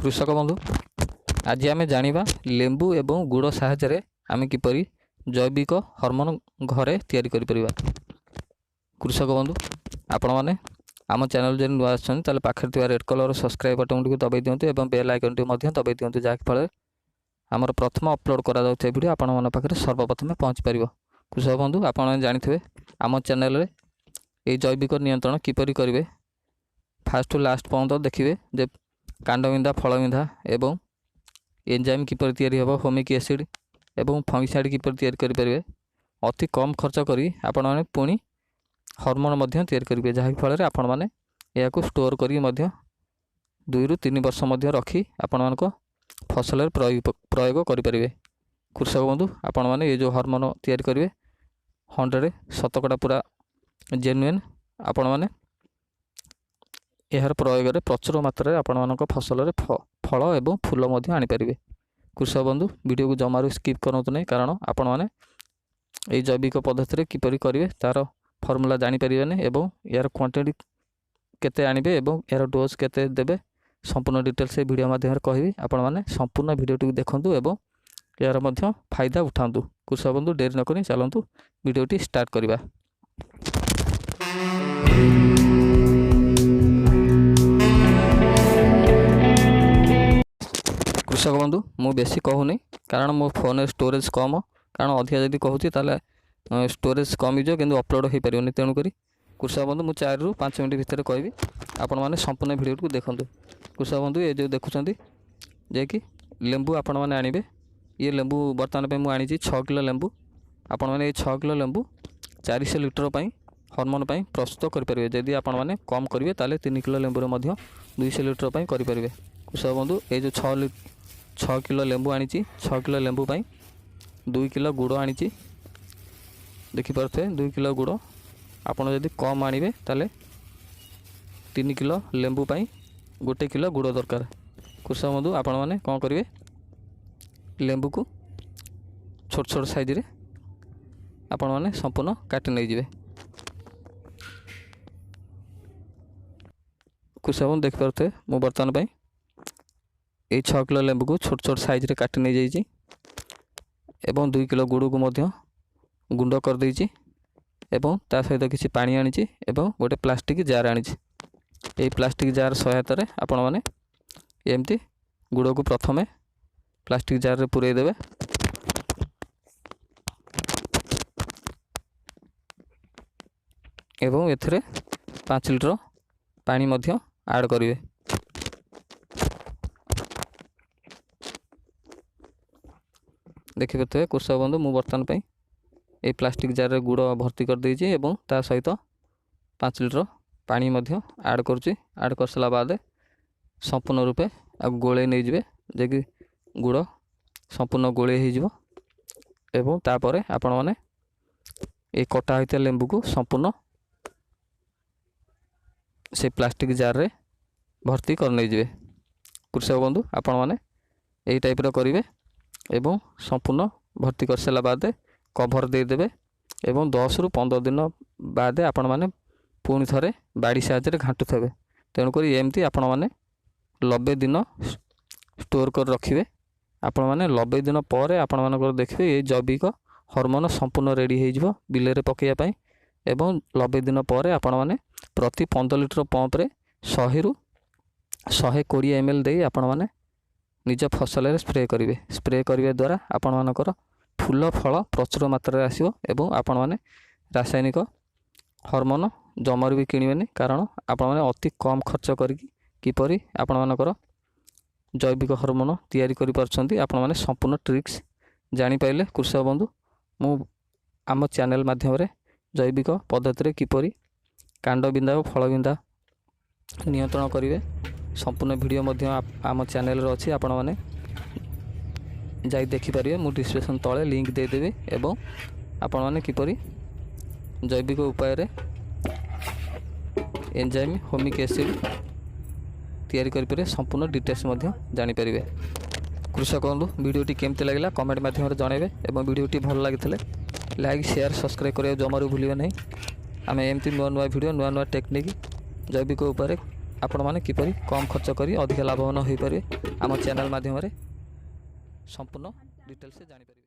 କୃଷକ ବନ୍ଧୁ, ଆଜି ଆମେ ଜାଣିବା ଲେମ୍ବୁ ଏବଂ ଗୁଡ଼ ସାହାଯ୍ୟରେ ଆମେ କିପରି ଜୈବିକ ହରମୋନ୍ ଘରେ ତିଆରି କରିପାରିବା। କୃଷକ ବନ୍ଧୁ, ଆପଣମାନେ ଆମ ଚ୍ୟାନେଲ୍ ଯଦି ନୂଆ ଆସୁଛନ୍ତି, ତାହେଲେ ପାଖରେ ଥିବା ରେଡ଼୍ କଲର୍ ସବସ୍କ୍ରାଇବ୍ ବଟନ୍ଟିକୁ ଦବାଇ ଦିଅନ୍ତୁ ଏବଂ ବେଲ୍ ଆଇକନ୍ଟିକୁ ମଧ୍ୟ ଦବାଇ ଦିଅନ୍ତୁ, ଯାହାଫଳରେ ଆମର ପ୍ରଥମ ଅପଲୋଡ଼ କରାଯାଉଥିବା ଭିଡ଼ିଓ ଆପଣମାନଙ୍କ ପାଖରେ ସର୍ବପ୍ରଥମେ ପହଞ୍ଚି ପାରିବ। କୃଷକ ବନ୍ଧୁ, ଆପଣମାନେ ଜାଣିଥିବେ ଆମ ଚ୍ୟାନେଲରେ ଏଇ ଜୈବିକ ନିୟନ୍ତ୍ରଣ କିପରି କରିବେ। ଫାଷ୍ଟ ଟୁ ଲାଷ୍ଟ ପର୍ଯ୍ୟନ୍ତ ଦେଖିବେ ଯେ କାଣ୍ଡବିନ୍ଧା, ଫଳବିନ୍ଧା ଏବଂ ଏନ୍ଜାଇମ୍ କିପରି ତିଆରି ହେବ, ହୁମିକ୍ ଏସିଡ଼୍ ଏବଂ ଫଙ୍ଗିସାଇଡ଼୍ କିପରି ତିଆରି କରିପାରିବେ। ଅତି କମ୍ ଖର୍ଚ୍ଚ କରି ଆପଣମାନେ ପୁଣି ହରମୋନ୍ ମଧ୍ୟ ତିଆରି କରିବେ, ଯାହାଫଳରେ ଆପଣମାନେ ଏହାକୁ ଷ୍ଟୋର୍ କରିକି ମଧ୍ୟ 2ରୁ 3 ବର୍ଷ ମଧ୍ୟ ରଖି ଆପଣମାନଙ୍କ ଫସଲରେ ପ୍ରୟୋଗ କରିପାରିବେ। କୃଷକ ବନ୍ଧୁ, ଆପଣମାନେ ଏ ଯେଉଁ ହରମୋନ୍ ତିଆରି କରିବେ, 100 ଶତକଡ଼ା ପୁରା ଜେନୁଇନ୍। ଆପଣମାନେ ଏହାର ପ୍ରୟୋଗରେ ପ୍ରଚୁର ମାତ୍ରାରେ ଆପଣମାନଙ୍କ ଫସଲରେ ଫଳ ଏବଂ ଫୁଲ ମଧ୍ୟ ଆଣିପାରିବେ। କୃଷକ ବନ୍ଧୁ, ଭିଡ଼ିଓକୁ ଜମାରୁ ସ୍କିପ୍ କରନ୍ତୁ ନାହିଁ, କାରଣ ଆପଣମାନେ ଏଇ ଜୈବିକ ପଦ୍ଧତିରେ କିପରି କରିବେ ତା'ର ଫର୍ମୁଲା ଜାଣିପାରିବେନି ଏବଂ ଏହାର କ୍ୱାଣ୍ଟିଟି କେତେ ଆଣିବେ ଏବଂ ଏହାର ଡୋଜ୍ କେତେ ଦେବେ, ସମ୍ପୂର୍ଣ୍ଣ ଡିଟେଲ୍ସ ଏ ଭିଡ଼ିଓ ମାଧ୍ୟମରେ କହିବି। ଆପଣମାନେ ସମ୍ପୂର୍ଣ୍ଣ ଭିଡ଼ିଓଟିକୁ ଦେଖନ୍ତୁ ଏବଂ ଏହାର ମଧ୍ୟ ଫାଇଦା ଉଠାନ୍ତୁ। କୃଷକ ବନ୍ଧୁ, ଡେରି ନକରି ଚାଲନ୍ତୁ ଭିଡ଼ିଓଟି ଷ୍ଟାର୍ଟ କରିବା। କୃଷକ ବନ୍ଧୁ, ମୁଁ ବେଶୀ କହୁନି, କାରଣ ମୋ ଫୋନ୍ରେ ଷ୍ଟୋରେଜ୍ କମ୍। କାରଣ ଅଧିକା ଯଦି କହୁଛି, ତାହେଲେ ଷ୍ଟୋରେଜ୍ କମିଯିବ କିନ୍ତୁ ଅପଲୋଡ଼ ହୋଇପାରିବନି। ତେଣୁକରି କୃଷକ ବନ୍ଧୁ, ମୁଁ 4ରୁ 5 ମିନିଟ୍ ଭିତରେ କହିବି, ଆପଣମାନେ ସମ୍ପୂର୍ଣ୍ଣ ଭିଡ଼ିଓଟିକୁ ଦେଖନ୍ତୁ। କୃଷକ ବନ୍ଧୁ, ଏ ଯେଉଁ ଦେଖୁଛନ୍ତି ଯେ କି ଲେମ୍ବୁ ଆପଣମାନେ ଆଣିବେ। ଇଏ ଲେମ୍ବୁ ବର୍ତ୍ତମାନ ପାଇଁ ମୁଁ ଆଣିଛି 6 କିଲୋ ଲେମ୍ବୁ। ଆପଣମାନେ ଏଇ 6 କିଲୋ ଲେମ୍ବୁ 400 ଲିଟର ପାଇଁ ହରମୋନ୍ ପାଇଁ ପ୍ରସ୍ତୁତ କରିପାରିବେ। ଯଦି ଆପଣମାନେ କମ୍ କରିବେ, ତାହେଲେ 3 କିଲୋ ଲେମ୍ବୁରେ ମଧ୍ୟ 200 ଲିଟର ପାଇଁ କରିପାରିବେ। କୃଷକ ବନ୍ଧୁ, ଏ ଯେଉଁ 6 କିଲୋ ଲେମ୍ବୁ ଆଣିଛି, 6 କିଲୋ ଲେମ୍ବୁ ପାଇଁ 2 କିଲୋ ଗୁଡ଼ ଆଣିଛି। ଦେଖିପାରୁଥିବେ, 2 କିଲୋ ଗୁଡ଼। ଆପଣ ଯଦି କମ୍ ଆଣିବେ, ତାହେଲେ 3 କିଲୋ ଲେମ୍ବୁ ପାଇଁ 1 କିଲୋ ଗୁଡ଼ ଦରକାର। କୃଷକ ବନ୍ଧୁ, ଆପଣମାନେ କ'ଣ କରିବେ? ଲେମ୍ବୁକୁ ଛୋଟ ଛୋଟ ସାଇଜ୍ରେ ଆପଣମାନେ ସମ୍ପୂର୍ଣ୍ଣ କାଟି ନେଇଯିବେ। କୃଷକ ବନ୍ଧୁ, ଦେଖିପାରୁଥିବେ, ମୁଁ ବର୍ତ୍ତମାନ ପାଇଁ ଏଇ 6 କିଲୋ ଲେମ୍ବୁକୁ ଛୋଟ ଛୋଟ ସାଇଜ୍ରେ କାଟି ନେଇଯାଇଛି ଏବଂ 2 କିଲୋ ଗୁଡ଼କୁ ମଧ୍ୟ ଗୁଣ୍ଡ କରିଦେଇଛି ଏବଂ ତା ସହିତ କିଛି ପାଣି ଆଣିଛି ଏବଂ ଗୋଟେ ପ୍ଲାଷ୍ଟିକ୍ ଜାର୍ ଆଣିଛି। ଏଇ ପ୍ଲାଷ୍ଟିକ୍ ଜାର୍ ସହାୟତାରେ ଆପଣମାନେ ଏମିତି ଗୁଡ଼କୁ ପ୍ରଥମେ ପ୍ଲାଷ୍ଟିକ୍ ଜାର୍ରେ ପୂରେଇ ଦେବେ ଏବଂ ଏଥିରେ 5 ଲିଟର ପାଣି ମଧ୍ୟ ଆଡ଼୍ କରିବେ। ଦେଖିପାରୁଥିବେ କୃଷକ ବନ୍ଧୁ, ମୁଁ ବର୍ତ୍ତମାନ ପାଇଁ ଏଇ ପ୍ଲାଷ୍ଟିକ୍ ଜାର୍ରେ ଗୁଡ଼ ଭର୍ତ୍ତି କରିଦେଇଛି ଏବଂ ତା ସହିତ 5 ଲିଟର ପାଣି ମଧ୍ୟ ଆଡ଼୍ କରୁଛି। ଆଡ଼୍ କରିସାରିଲା ବାଦେ ସମ୍ପୂର୍ଣ୍ଣ ରୂପେ ଆଉ ଗୋଳେଇ ନେଇଯିବେ, ଯେ ଗୁଡ଼ ସମ୍ପୂର୍ଣ୍ଣ ଗୋଳେଇ ହେଇଯିବ ଏବଂ ତାପରେ ଆପଣମାନେ ଏଇ କଟା ହୋଇଥିବା ଲେମ୍ବୁକୁ ସମ୍ପୂର୍ଣ୍ଣ ସେ ପ୍ଲାଷ୍ଟିକ୍ ଜାର୍ରେ ଭର୍ତ୍ତି କରିନେଇଯିବେ। କୃଷକ ବନ୍ଧୁ, ଆପଣମାନେ ଏଇ ଟାଇପ୍ର କରିବେ ଏବଂ ସମ୍ପୂର୍ଣ୍ଣ ଭର୍ତ୍ତି କରିସାରିଲା ବାଦେ କଭର୍ ଦେଇଦେବେ ଏବଂ 10ରୁ 15 ଦିନ ବାଦେ ଆପଣମାନେ ପୁଣି ଥରେ ବାଡ଼ି ସାହାଯ୍ୟରେ ଘାଣ୍ଟୁଥିବେ। ତେଣୁକରି ଏମିତି ଆପଣମାନେ 90 ଦିନ ଷ୍ଟୋର୍ କରି ରଖିବେ। ଆପଣମାନେ 90 ଦିନ ପରେ ଆପଣମାନଙ୍କର ଦେଖିବେ, ଏଇ ଜୈବିକ ହରମୋନ୍ ସମ୍ପୂର୍ଣ୍ଣ ରେଡ଼ି ହେଇଯିବ ବିଲରେ ପକାଇବା ପାଇଁ। ଏବଂ 90 ଦିନ ପରେ ଆପଣମାନେ ପ୍ରତି 15 ଲିଟର ପମ୍ପରେ 100ରୁ 120 ଏମ୍ ଏଲ୍ ଦେଇ ଆପଣମାନେ ନିଜ ଫସଲରେ ସ୍ପ୍ରେ କରିବେ। ସ୍ପ୍ରେ କରିବା ଦ୍ୱାରା ଆପଣମାନଙ୍କର ଫୁଲ ଫଳ ପ୍ରଚୁର ମାତ୍ରାରେ ଆସିବ ଏବଂ ଆପଣମାନେ ରାସାୟନିକ ହରମୋନ୍ ଜମାରୁ ବି କିଣିବେନି, କାରଣ ଆପଣମାନେ ଅତି କମ୍ ଖର୍ଚ୍ଚ କରିକି କିପରି ଆପଣମାନଙ୍କର ଜୈବିକ ହରମୋନ୍ ତିଆରି କରିପାରୁଛନ୍ତି, ଆପଣମାନେ ସମ୍ପୂର୍ଣ୍ଣ ଟ୍ରିକ୍ସ ଜାଣିପାରିଲେ। କୃଷକ ବନ୍ଧୁ, ମୁଁ ଆମ ଚ୍ୟାନେଲ୍ ମାଧ୍ୟମରେ ଜୈବିକ ପଦ୍ଧତିରେ କିପରି କାଣ୍ଡ ବିନ୍ଧା ଓ ଫଳ ବିନ୍ଧା ନିୟନ୍ତ୍ରଣ କରିବେ, ସମ୍ପୂର୍ଣ୍ଣ ଭିଡ଼ିଓ ମଧ୍ୟ ଆମ ଚ୍ୟାନେଲ୍ରେ ଅଛି। ଆପଣମାନେ ଯାଇ ଦେଖିପାରିବେ। ମୁଁ ଡିସ୍କ୍ରିପ୍ସନ୍ ତଳେ ଲିଙ୍କ୍ ଦେଇଦେବି ଏବଂ ଆପଣମାନେ କିପରି ଜୈବିକ ଉପାୟରେ ଏନ୍ଜାଇମ୍, ହୁମିକ୍ ଏସିଡ଼୍ ତିଆରି କରିପାରିବେ, ସମ୍ପୂର୍ଣ୍ଣ ଡିଟେଲ୍ସ ମଧ୍ୟ ଜାଣିପାରିବେ। କୃଷକ ବନ୍ଧୁ, ଭିଡ଼ିଓଟି କେମିତି ଲାଗିଲା କମେଣ୍ଟ ମାଧ୍ୟମରେ ଜଣାଇବେ ଏବଂ ଭିଡ଼ିଓଟି ଭଲ ଲାଗିଥିଲେ ଲାଇକ୍, ସେୟାର, ସବସ୍କ୍ରାଇବ୍ କରିବାକୁ ଜମାରୁ ଭୁଲିବେ ନାହିଁ। ଆମେ ଏମିତି ନୂଆ ନୂଆ ଭିଡ଼ିଓ, ନୂଆ ନୂଆ ଟେକ୍ନିକ୍ ଜୈବିକ ଉପାୟରେ ଆପଣମାନେ କିପରି କମ୍ ଖର୍ଚ୍ଚ କରି ଅଧିକ ଲାଭବାନ ହୋଇପାରିବେ, ଆମ ଚ୍ୟାନେଲ୍ ମାଧ୍ୟମରେ ସମ୍ପୂର୍ଣ୍ଣ ଡିଟେଲ୍ସ ଜାଣିପାରିବେ।